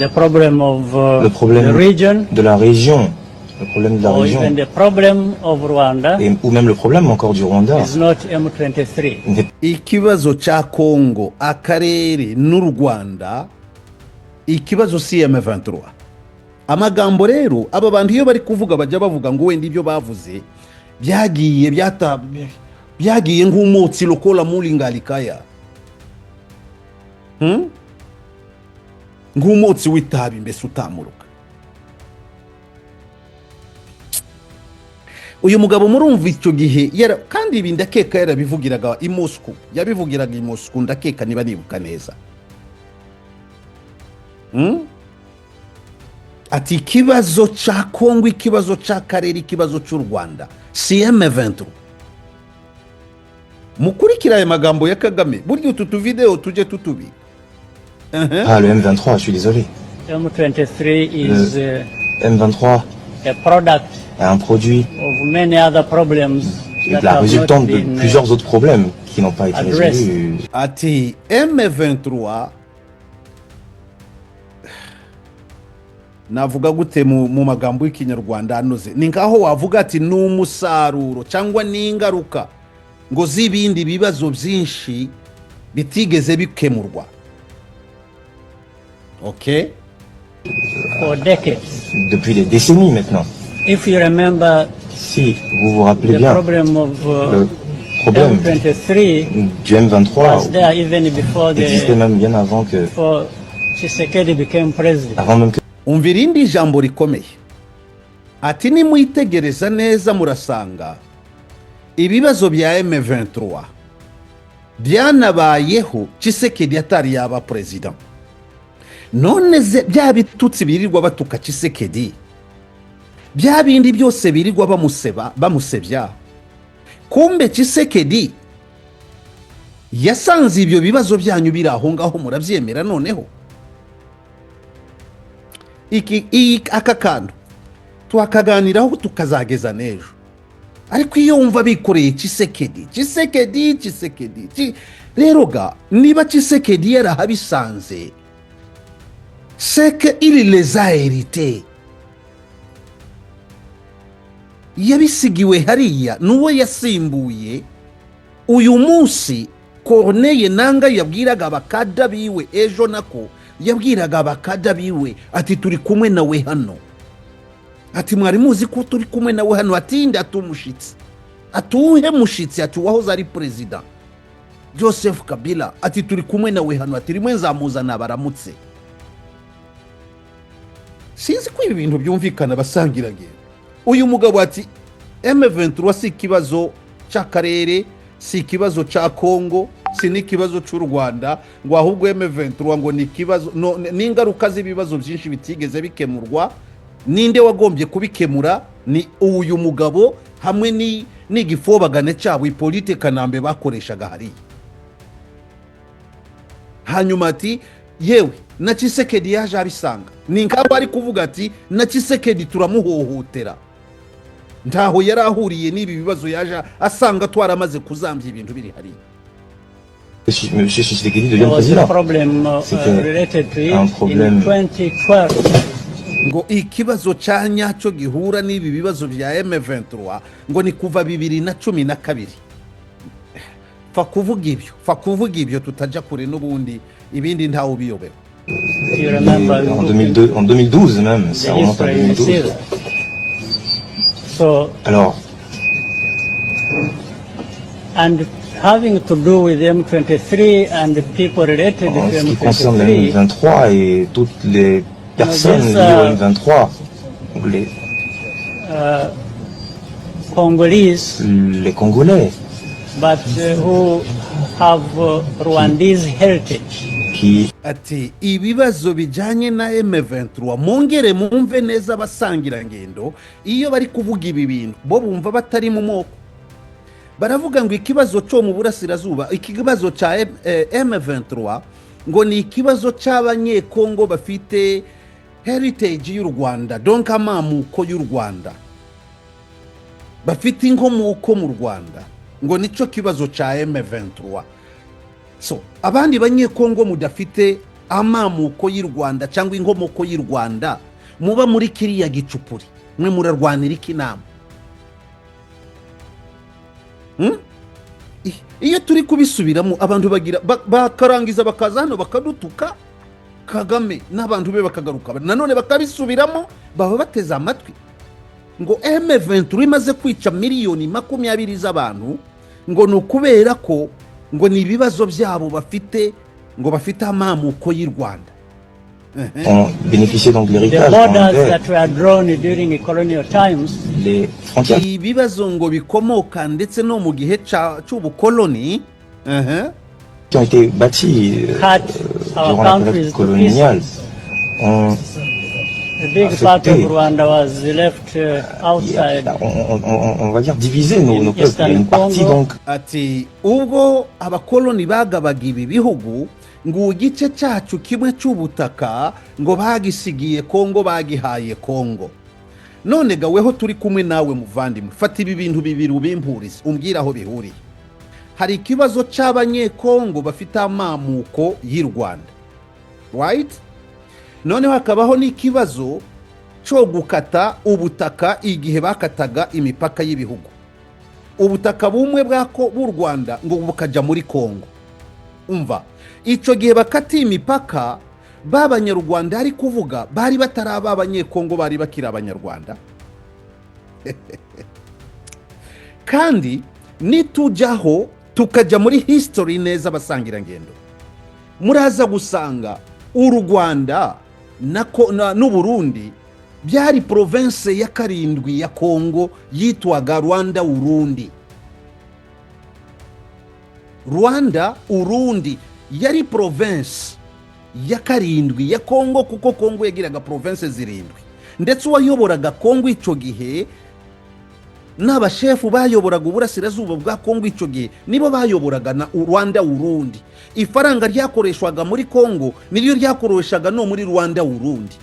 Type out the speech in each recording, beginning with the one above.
The problem of Le problème the region, de la région, le problème de la or région, even the problem of Rwanda, ou même le problème encore du Rwanda, is not M23. N'est Ikibazo cya Kongo, akarere n'u Rwanda, ikibazo si M23. Amagambo rero aba bantu iyo bari kuvuga, bajya bavuga ngo wenda ibyo bavuze byagiye byata, byagiye nk'umwotsi lokola mulingalikaya. Nk'umwotsi w'itabi mbese utamuruka. Uyu mugabo murumva icyo gihe kandi ibi ndakeka yarabivugiraga i Moscou, yabivugiraga i Moscou ndakeka, niba nibuka neza. Ati ikibazo cya Kongo, ikibazo cy'akarere, ikibazo cy'u Rwanda si M23. Mukurikira aya magambo ya Kagame, burya utu tuvidewo tujye tutubika. Pas le M23, je suis désolé. M23 is M23 a product est un produit of many other problems et that la have not résultante de been plusieurs autres problèmes qui n'ont pas été addressed. Résolus. Ati M23 navuga gute mu magambo y'Ikinyarwanda anoze? Ni nkaho wavuga ati ni umusaruro cyangwa ni ingaruka ngo z'ibindi bibazo byinshi bitigeze bikemurwa, okay. For decades. Depuis des décennies maintenant. If you remember, Si vous vous rappelez the bien, problem of le problème M23 du M23 was there even before existait même bien avant que, before Tshisekedi became president. Avant même que Umva irindi jambo rikomeye, ati nimwitegereza neza murasanga ibibazo bya M23 byanabayeho Tshisekedi atari yaba perezida. None ze bya bitutsi birirwa batuka Tshisekedi, bya bindi byose birirwa bamuseba, bamusebya, kumbe Tshisekedi yasanze ibyo bibazo byanyu biri aho ngaho, murabyemera? Noneho iki iyi aka kantu twakaganiraho tukazageza n'ejo, ariko iyo wumva bikoreye Tshisekedi, Tshisekedi, Tshisekedi, rero ga niba Tshisekedi yarahabisanze, c'est que il les a hérités, yabisigiwe hariya n'uwo yasimbuye. Uyu munsi Corneille Nanga yabwiraga abakada biwe, ejo nako yabwiraga abakada biwe ati turi kumwe nawe hano, ati mwari muzi ko turi kumwe nawe hano? Ati ati umushitsi, ati uwuhe mushitsi? Ati uwahoze ari perezida Joseph Kabila, ati turi kumwe nawe hano, ati rimwe nzamuzana baramutse. Sinzi ko ibi bintu byumvikana basangiragendo. Uyu mugabo ati M23 si ikibazo cy'akarere, si ikibazo cya Congo, si n'ikibazo cy'u Rwanda, ngo ahubwo M23 ngo ni ikibazo, no, ni ingaruka z'ibibazo byinshi bitigeze bikemurwa. Ninde wagombye kubikemura? Ni uyu mugabo hamwe n'igifobagane cyabo Hippolyte Kanambe bakoreshaga hariya. Hanyuma ati yewe na Tshisekedi yaje abisanga. Ni nk'aho ari kuvuga ati na Tshisekedi turamuhohotera, ntaho yari ahuriye n'ibi bibazo, yaje asanga twaramaze kuzambya ibintu biri hariya. Monsieur Tshisekedi There devienne was a président. Problem C'était related to it un problème. In 2012. Ngo ikibazo cya nyacyo gihura n'ibi bibazo bya M23 ngo ni kuva 2012. Fa kuvuga ibyo, fa kuvuga ibyo, tutajya kure n'ubundi ibindi ntawe ubiyobewe. If you remember, En 2002, en 2012 même, the ça remonte à history, you see 2012. That. So, Alors, and having to do with M23 and the people related en to ce qui concerne le M23, M23 et toutes les personnes this, liées au M23, donc Congolese, les Congolais but who have Rwandese heritage. Qui Ati ibibazo bijyanye na M23, mwongere mumve neza abasangirangendo, iyo bari kuvuga ibi bintu bo bumva batari mu moko. Baravuga ngo ikibazo cyo mu burasirazuba, ikibazo cya M23 ngo ni ikibazo cy'Abanyekongo bafite heritage y'u Rwanda, donc amamuko y'u Rwanda, bafite inkomoko mu Rwanda, ngo nicyo kibazo cya M23. So abandi Banyekongo mudafite Amamuko y'u Rwanda cyangwa inkomoko y'u Rwanda muba muri kiriya gicupuri, mwe murarwanira iki inama? Iyo turi kubisubiramo, abantu bagira bakarangiza bakaza hano bakadutuka. Kagame n'abantu be bakagaruka nanone bakabisubiramo. Baba bateze amatwi ngo M23 imaze kwica miliyoni 20 z'abantu, ngo ni ukubera ko ngo ni ibibazo byabo bafite, ngo bafite amamuko y'u Rwanda. Ont bénéficié donc de The l'héritage pendant la borders guerre. that were drawn during colonial times Les frontières Ibibazo ngo bikomoka ndetse no mu gihe c'ubukoloni. qui ont été bâties cut our durant la période countries to coloniale pieces. ont A big part of affecté, Rwanda was left outside. on va dire, divisé nos In peuples. Il y a une Eastern partie Congo. donc Ati ubwo abakoloni bagabaga ibi bihugu, ngo igice cyacu kimwe cy'ubutaka ngo bagisigiye Kongo, bagihaye Kongo. None gaweho turi kumwe nawe muvandimwe, fata ibi bintu bibiri ubimpurize, umbwire aho bihuriye. Hari ikibazo cy'Abanyekongo bafite amamuko y'u Rwanda, right? Noneho hakabaho n'ikibazo cyo gukata ubutaka. Igihe bakataga imipaka y'ibihugu, ubutaka bumwe bwako bw'u Rwanda ngo bukajya muri Kongo. Umva, icyo gihe bakatiye imipaka, b'Abanyarwanda ari kuvuga bari bataraba Abanyekongo, bari bakiri Abanyarwanda. Kandi nitujyaho tukajya muri history neza, abasangirangendo, muraza gusanga u Rwanda n'Uburundi byari province ya karindwi ya Kongo yitwaga Rwanda Urundi. Rwanda Urundi yari province ya karindwi ya Kongo, kuko Kongo yagiraga province zirindwi. Ndetse uwayoboraga Kongo icyo gihe n'abashefu bayoboraga uburasirazuba bwa Kongo icyo gihe nibo bayoboraga na Rwanda Urundi. Ifaranga ryakoreshwaga muri Kongo niryo ryakoreshaga no muri Rwanda Urundi.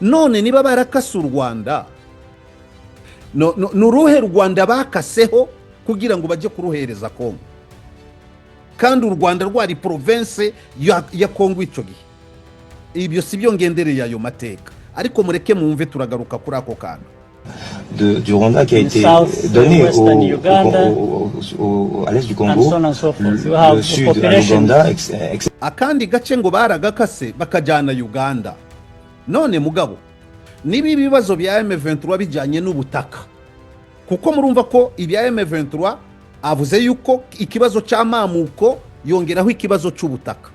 None niba barakase u Rwanda, ni uruhe Rwanda bakaseho kugira ngo bajye kuruhereza Kongo, kandi u Rwanda rwari province ya Kongo icyo gihe? Ibyo si byo ngendereye ayo mateka, ariko mureke mwumve, turagaruka kuri ako kantu. Du Rwanda qui a In été South, donné Western Uganda, à l'est du and Congo, so on and so forth. le, You have le sud à populations l'Ouganda, etc. Akandi gace ngo baragakase bakajyana Uganda. None mugabo, niba ibibazo bya M23 bijyanye n'ubutaka, kuko murumva ko ibya M23 avuze yuko ikibazo cy'amamuko, yongeraho ikibazo cy'ubutaka,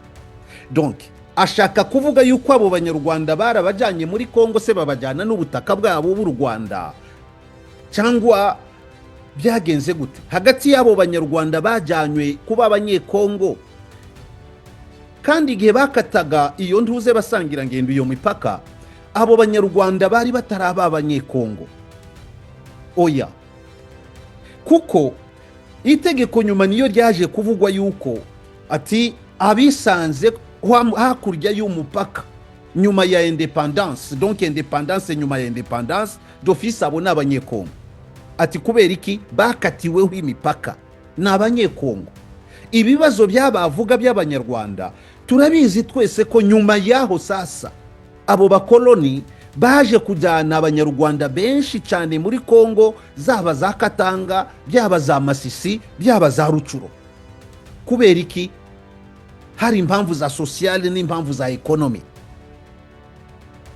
donc ashaka kuvuga yuko abo Banyarwanda barabajyanye muri Kongo se babajyana n'ubutaka bwabo b'u Rwanda, cyangwa byagenze gute hagati y'abo Banyarwanda bajyanywe kuba Abanyekongo? Kandi igihe bakataga iyo ntuze, basangira ngendo, iyo mipaka, abo Banyarwanda bari bataraba Abanyekongo? Oya, kuko itegeko nyuma niyo ryaje kuvugwa yuko ati abisanze hakurya y'umupaka nyuma ya indépendance, donc indépendance, nyuma ya indépendance d'office abo ni Abanyekongo. Ati kubera iki? Bakatiweho imipaka, ni Abanyekongo. Ibibazo by'abavuga by'Abanyarwanda turabizi twese ko nyuma y'aho sasa abo bakoloni baje kujyana Abanyarwanda benshi cyane muri Kongo, zaba za Katanga, byaba za Masisi, byaba za Rutshuru. Kubera iki? Hari impamvu za sociale n'impamvu za économie.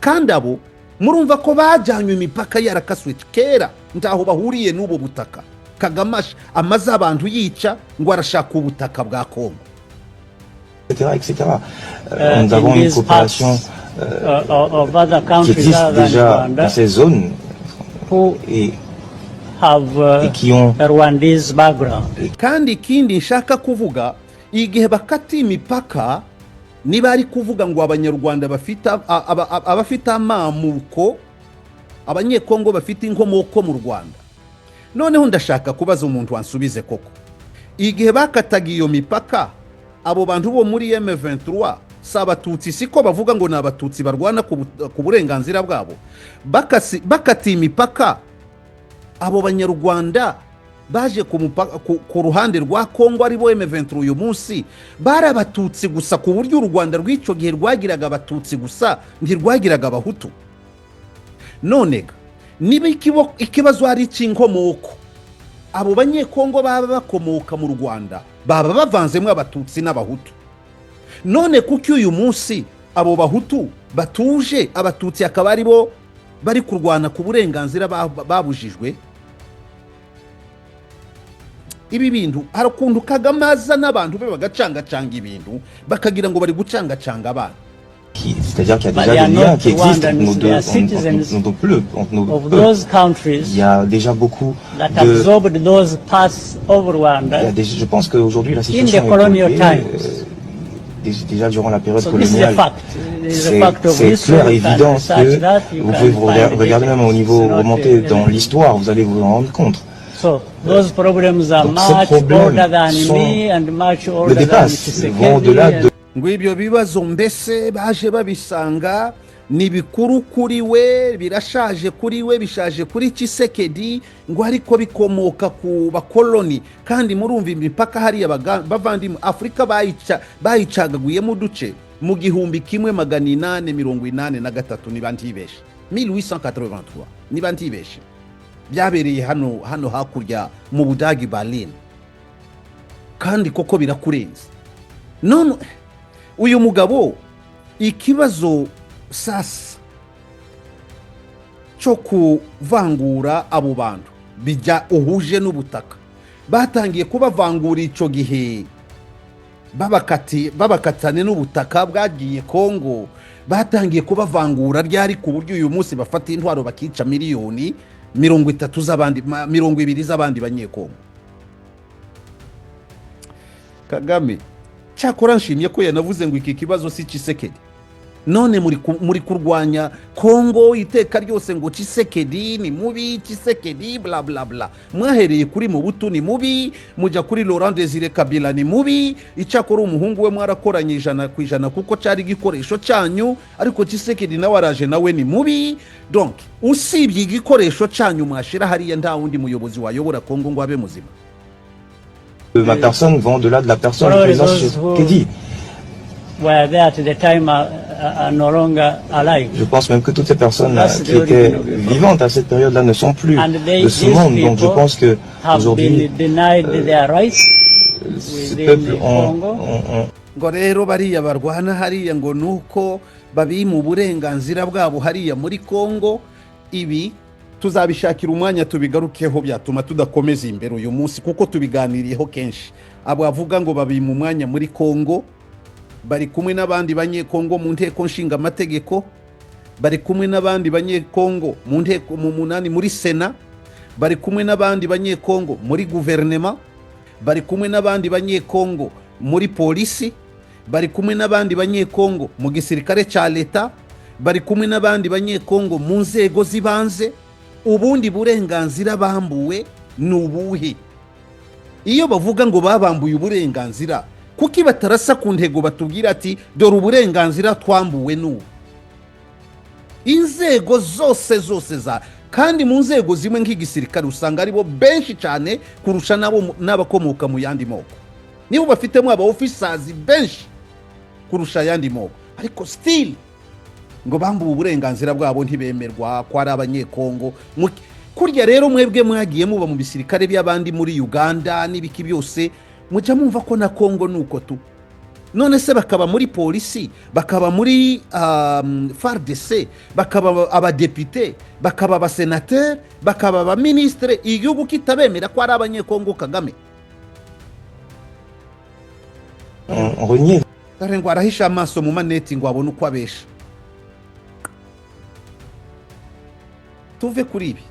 Kandi abo murumva ko bajyanywe imipaka yarakaswe kera, ntaho bahuriye n'ubu butaka Kagame amaze abantu yica ngo arashaka ubutaka bwa Kongo. Etc. etc. Nous avons In une these coopération parts of other qui countries existe other than déjà Rwanda dans ces zones who have et qui ont a Rwandese background. Kandi ikindi nshaka kuvuga, igihe bakata imipaka, niba ari kuvuga ngo Abanyarwanda bafite abafite amamuko, Abanyekongo bafite inkomoko mu Rwanda, noneho ndashaka kubaza umuntu wansubize koko: igihe bakataga iyo mipaka, abo bantu bo muri M23 si Abatutsi? Siko bavuga ngo ni Abatutsi barwana ku burenganzira bwabo? Bakatiye imipaka, abo Banyarwanda Baje ku ruhande rwa Kongo, aribo M23 uyu munsi, bari Abatutsi gusa, ku buryo u Rwanda rw'icyo gihe rwagiraga Abatutsi gusa, ntirwagiraga Abahutu. None ga, niba ikibazo ari icy'inkomoko, abo Banyekongo baba bakomoka mu Rwanda baba bavanzemo Abatutsi n'Abahutu. None kuki uyu munsi abo Bahutu batuje, Abatutsi akaba ari bo bari kurwana ku burenganzira babujijwe? Ibi bintu, hari ukuntu Kagame aza n'abantu be bagacangacanga ibintu, bakagira ngo bari gucangacanga abana. C'est-à-dire qu'il y a But déjà they are des liens not qui existent entre Rwandans, nos they deux, are entre citizens nos deux peuples, entre nos of peuples. those countries Il y a déjà beaucoup that de, absorbed those parts of il y Rwanda a déjà, je pense qu'aujourd'hui la in situation the a colonial évolué, times. Déjà durant la période So this is a coloniale. fact. It is a C'est fact of c'est history. clair et You can évident research que that, you vous can pouvez vous find regarder même au details. niveau It's not remonté dans l'histoire, vous allez vous en rendre compte. So those problems are Donc ces much problèmes older than me and much le older than dépassent, vont au-delà Tshisekedi. de Ngo ibyo bibazo mbese baje babisanga ni bikuru kuri we, birashaje kuri we, bishaje kuri Tshisekedi, ngo ariko bikomoka ku bakoloni. Kandi murumva imipaka hariya, bavandimwe, Afurika bayicagaguyemo uduce mu 1883, niba ntibeshe, 1883 niba ntibeshe. Byabereye hano hakurya mu Budagi, Berlin. Kandi koko birakurenze. None uyu mugabo, ikibazo sasa cyo kuvangura abo bantu bijya uhuje n'ubutaka, batangiye kubavangura icyo gihe, babakatane n'ubutaka bwagiye Kongo. Batangiye kubavangura ryari, ku buryo uyu munsi bafata intwaro bakica miliyoni 30 z'abandi, 20 z'abandi Banyekongo? Kagame, cyakora nshimye ko yanavuze ngo iki kibazo si Tshisekedi. None muri kurwanya Kongo iteka ryose, ngo Tshisekedi ni mubi, Tshisekedi bla bla bla. Mwahereye kuri Mobutu ni mubi, mujya kuri Laurent Desire Kabila ni mubi. Icyakora umuhungu we mwarakoranye 100%, kuko cyari igikoresho cyanyu. Ariko Tshisekedi nawe araje, nawe ni mubi. Donc usibye igikoresho cyanyu mwashira hariya, nta wundi muyobozi wayobora Kongo ngo abe muzima. Ma personne vont au-delà de la personne du All président those who Tshisekedi. were there at the time are no longer alive. Je pense même que toutes ces personnes That's qui the étaient origin of the problem. vivantes à cette période-là ne sont plus And they, de ce these monde. Donc je people pense que have aujourd'hui, been denied their rights ces within peuples ont, Congo. Ngo rero bariya barwana hariya, ngo nuko babima uburenganzira bwabo hariya muri Kongo. Ibi tuzabishakira umwanya tubigarukeho, byatuma tudakomeza imbere uyu munsi kuko tubiganiriyeho kenshi. Abo avuga ngo babima umwanya muri Kongo, bari kumwe n'abandi Banyekongo mu Nteko Nshinga Amategeko, bari kumwe n'abandi Banyekongo mu nteko mu munani muri Sena, bari kumwe n'abandi Banyekongo muri guverinema, bari kumwe n'abandi Banyekongo muri polisi, bari kumwe n'abandi Banyekongo mu gisirikare cya leta, bari kumwe n'abandi Banyekongo mu nzego z'ibanze. Ubundi burenganzira bambuwe ni ubuhe? Iyo bavuga ngo babambuye uburenganzira, kuki batarasa ku ntego, batubwira ati: "Dore uburenganzira twambuwe n'ubu"? Inzego zose zose za, kandi mu nzego zimwe nk'igisirikare usanga aribo benshi cyane kurusha n'abo n'abakomoka mu yandi moko. Nibo bafitemo aba officers benshi kurusha ayandi moko. Ariko still ngo bambuwe uburenganzira bwabo, ntibemerwa ko ari Abanyekongo. Kurya rero mwebwe mwagiye muba mu bisirikare by'abandi muri Uganda n'ibiki byose, mujya mwumva ko na Kongo ni uko tu. None se bakaba muri polisi, bakaba muri FARDC, bakaba abadepite, bakaba abasenateri, bakaba abaminisitire, igihugu kitabemera ko ari Abanyekongo, Kagame? Ont renié Dore ngo arahisha amaso mu maneti ngo abone uko abesha. Tuve kuri ibi.